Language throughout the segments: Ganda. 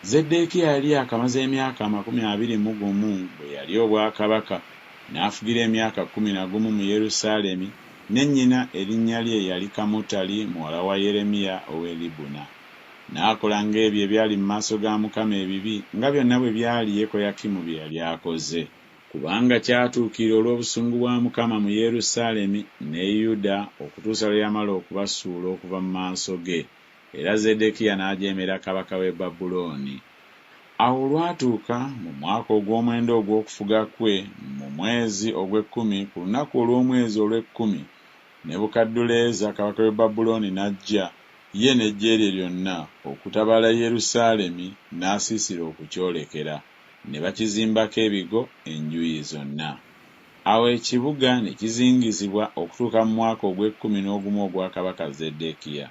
Zeddeekiya yali yaakamaze emyaka 21 bwe yalya obwakabaka, n'afugira emyaka 11 mu Yerusaalemi, ne nnyina erinnya lye yali Kamutali muwala wa Yeremiya ow'e Libuna. N'akola ng'ebyo ebyali mu maaso ga Mukama ebibi nga byonna bwe byali Yekoyakimu bye yali akoze. Kubanga kyatuukirira olw'obusungu bwa Mukama mu Yerusaalemi ne Yuda okutuusa lwe yamala okubasuula okuva mu maaso ge. Era Zeddekiya n'ajeemera kabaka w'e Babulooni. Awo olwatuuka mu mwaka ogw'omwenda ogw'okufuga kwe, mu mwezi ogw'ekkumi ku lunaku olw'omwezi olw'ekkumi, Nebukadduleeza kabaka w'e Babulooni n'ajja, ye n'eggye lye lyonna, okutabaala Yerusaalemi, n'asiisira okukyolekera, ne bakizimbako ebigo enjuuyi zonna. Awo ekibuga ne kizingizibwa okutuuka mu mwaka ogw'ekkumi n'ogumu ogwa kabaka Zeddekiya.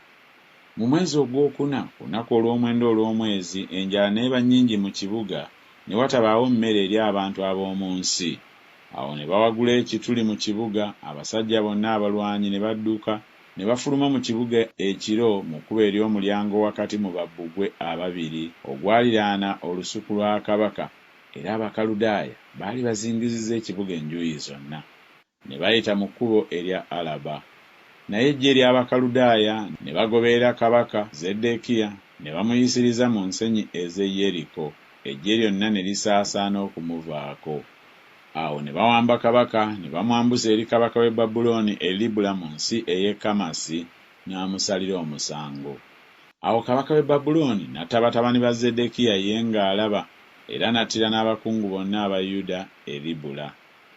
Mu mwezi ogw'okuna ku lunaku olw'omwenda olw'omwezi enjala n'eba nnyingi mu kibuga, ne watabaawo mmere eri abantu ab'omu nsi. Awo ne bawagula ekituli mu kibuga, abasajja bonna abalwanyi ne badduka ne bafuluma mu kibuga ekiro mu kkubo ery'omulyango wakati mu babbugwe ababiri ogwaliraana olusuku lwa kabaka, era Abakaludaaya baali bazingizizza ekibuga enjuuyi zonna. Ne bayita mu kkubo erya Alaba. Naye eggye ery'Abakaludaaya ne bagoberera kabaka Zeddeekiya ne bamuyisiriza mu nsenyi ez'e Yeriko, eggye lyonna ne lisaasaana okumuvaako. Awo ne bawamba kabaka ne bamwambusa eri kabaka w'e Babulooni e Libula mu nsi ey'e Kamasi, n'amusalira omusango. Awo kabaka w'e Babulooni n'atta batabani ba Zeddekiya ye ng'alaba, era n'attira n'abakungu bonna aba Yuda e Libula.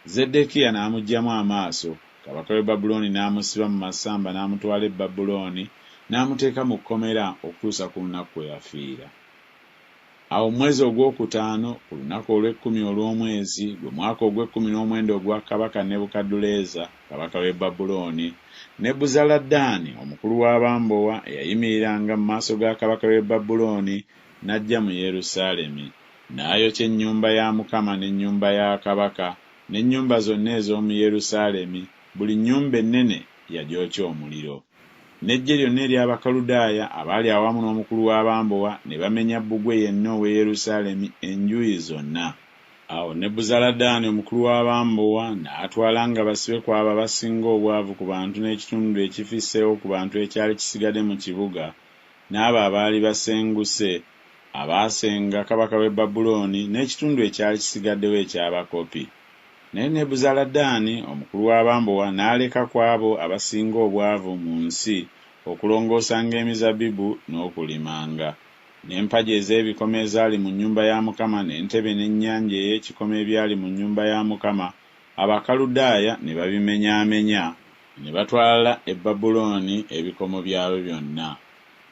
Zeddekiya n'amuggyamu amaaso, kabaka w'e Babulooni n'amusiba mu masamba n'amutwala e Babulooni n'amuteeka mu kkomera okutuusa ku lunaku kwe yafiira. Awo mu mwezi ogwokutaano, ku lunaku olw'ekkumi olw'omwezi, gwe mwaka ogw'ekkumi n'omwenda ogwa kabaka Nebukadduleeza kabaka w'e Babulooni, Nebuzaladaani omukulu w'abambowa eyayimiriranga mu maaso ga kabaka w'e Babulooni n'ajja mu Yerusaalemi. N'ayokya ennyumba ya Mukama n'ennyumba ya kabaka n'ennyumba zonna ez'omu Yerusaalemi, buli nnyumba ennene yagyokya omuliro. N'eggye lyonna ery'Abakaludaaya abaali awamu n'omukulu w'abambowa ne bamenya bbugwe yenna ow'e Yerusaalemi enjuuyi zonna. Awo Nebuzaladaani omukulu w'abambowa n'atwala nga basibe ku abo abasinga obwavu ku bantu n'ekitundu ekifisseewo ku bantu ekyali kisigadde mu kibuga, n'abo abaali basenguse, abaasenga kabaka w'e Babulooni n'ekitundu ekyali kisigaddewo eky'abakopi. Naye Nebuzaladaani omukulu w'abambowa n'aleka ku abo abasinga obwavu mu nsi okulongoosanga emizabbibu n'okulimanga. N'empagi ez'ebikomo ezaali mu nnyumba ya Mukama n'entebe n'ennyanja ey'ekikomo ebyali mu nnyumba ya Mukama, Abakaludaaya ne babimenyaamenya, ne batwala e Babulooni ebikomo byabyo byonna.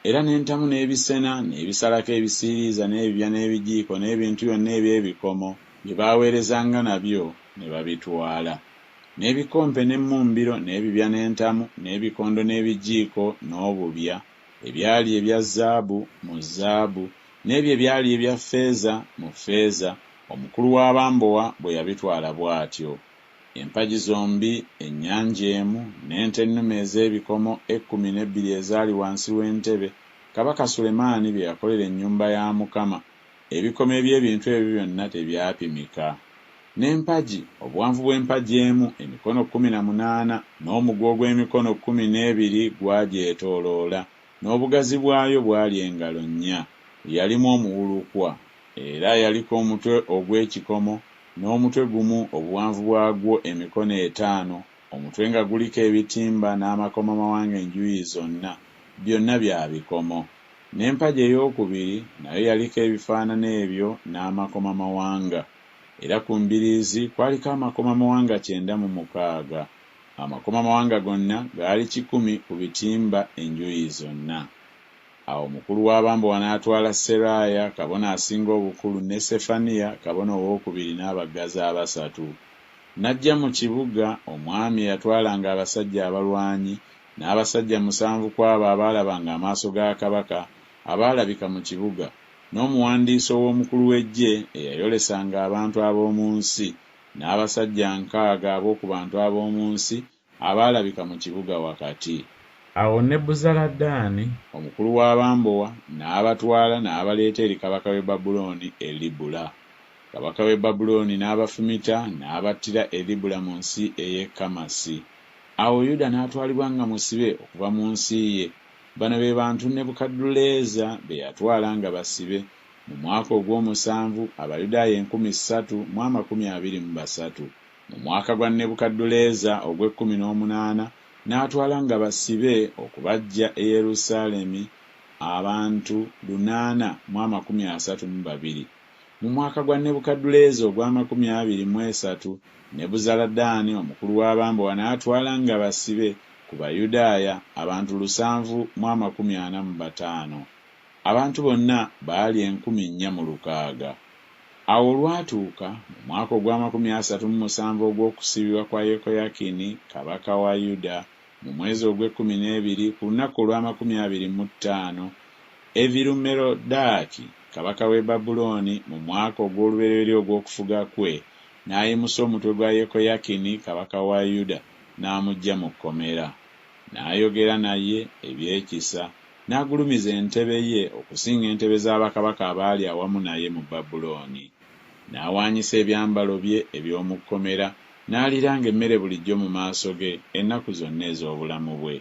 Era n'entamu n'ebisena n'ebisalako ebisiiriiza n'ebibya n'ebijiiko n'ebintu byonna eby'ebikomo bye baaweerezanga nabyo ne babitwala. N'ebikompe n'emmumbiro n'ebibya n'entamu n'ebikondo n'ebijiiko n'obubya, ebyali ebya zaabu mu zaabu, n'ebyo ebyali ebya ffeeza mu ffeeza, omukulu w'abambowa bwe yabitwala bw'atyo. Empagi zombi, ennyanja emu, n'ente ennume ez'ebikomo ekkumi n'ebbiri ezaali wansi w'entebe, kabaka Sulemaani bye yakolera ennyumba ya Mukama, ebikomo eby'ebintu ebyo byonna tebyapimika. N'empagi, obuwanvu bw'empagi emu emikono 18, n'omuguwa ogw'emikono 12 gwagyetooloola, n'obugazi bwayo bwali engalo nnya, yalimu omuwulukwa. Era yaliko omutwe ogw'ekikomo, n'omutwe gumu obuwanvu bwagwo emikono etaano, omutwe nga guliko ebitimba n'amakomamawanga enjuuyi zonna, byonna bya bikomo. N'empagi eyookubiri nayo yaliko ebifaanana ebyo n'amakomamawanga. Era ku mbiriizi kwaliko amakomamawanga 96. Amakomamawanga gonna gaali 100 ku bitimba enjuuyi zonna. Awo omukulu w'abambowa n'atwala Seraaya kabona asinga obukulu ne Sefaniya kabona owookubiri n'abaggazi abasatu. N'aggya mu kibuga omwami eyatwalanga abasajja abalwanyi n'abasajja musanvu ku abo abaalabanga amaaso ga kabaka abaalabika mu kibuga, n'omuwandiisi ow'omukulu w'eggye eyayolesanga abantu ab'omu nsi, n'abasajja nkaaga ab'oku bantu ab'omu nsi abaalabika mu kibuga wakati. Awo Nebuzaladaani omukulu w'abambowa n'abatwala n'abaleeta eri kabaka w'e Babulooni e Libula. Kabaka w'e Babulooni n'abafumita n'abattira e Libula mu nsi ey'e Kamasi. Awo Yuda n'atwalibwa nga musibe okuva mu nsi ye. Bano be bantu Nebukadduleeza be yatwala nga basibe, mu mwaka ogw'omusanvu, Abayudaaya 3,023. Mu mwaka gwa Nebukadduleeza ogw'ekkumi n'omunaana n'atwala nga basibe okubaggya e Yerusaalemi abantu 832. Mu mwaka gwa Nebukadduleeza ogw'amakumi abiri mu esatu Nebuzaladaani omukulu w'abambowa n'atwala nga basibe ku Bayudaaya abantu 745. Abantu bonna baali 4,060. Awo olwatuuka mu mwaka ogw'amakumi asatu mu musanvu ogw'okusibibwa kwa Yekoyakini kabaka wa Yuda, mu mwezi ogw'ekkumi n'ebiri ku lunaku olw'amakumi abiri mu ttaano, Evirumerodaaki kabaka w'e Babulooni mu mwaka ogw'olubereberye ogw'okufuga kwe n'ayimusa omutwe gwa Yekoyakini kabaka wa Yuda n'amuggya mu kkomera. N'ayogera naye eby'ekisa n'agulumiza entebe ye okusinga entebe za bakabaka abaali awamu naye mu Babulooni. N'awaanyisa ebyambalo bye eby'omu kkomera, n'aliiranga emmere bulijjo mu maaso ge ennaku zonna ez'obulamu bwe.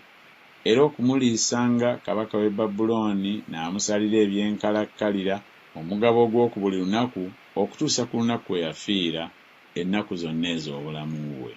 Era okumuliisanga kabaka w'e Babulooni n'amusalira eby'enkalakkalira omugabo ogw'oku buli lunaku okutuusa ku lunaku kwe yafiira, ennaku zonna ez'obulamu bwe.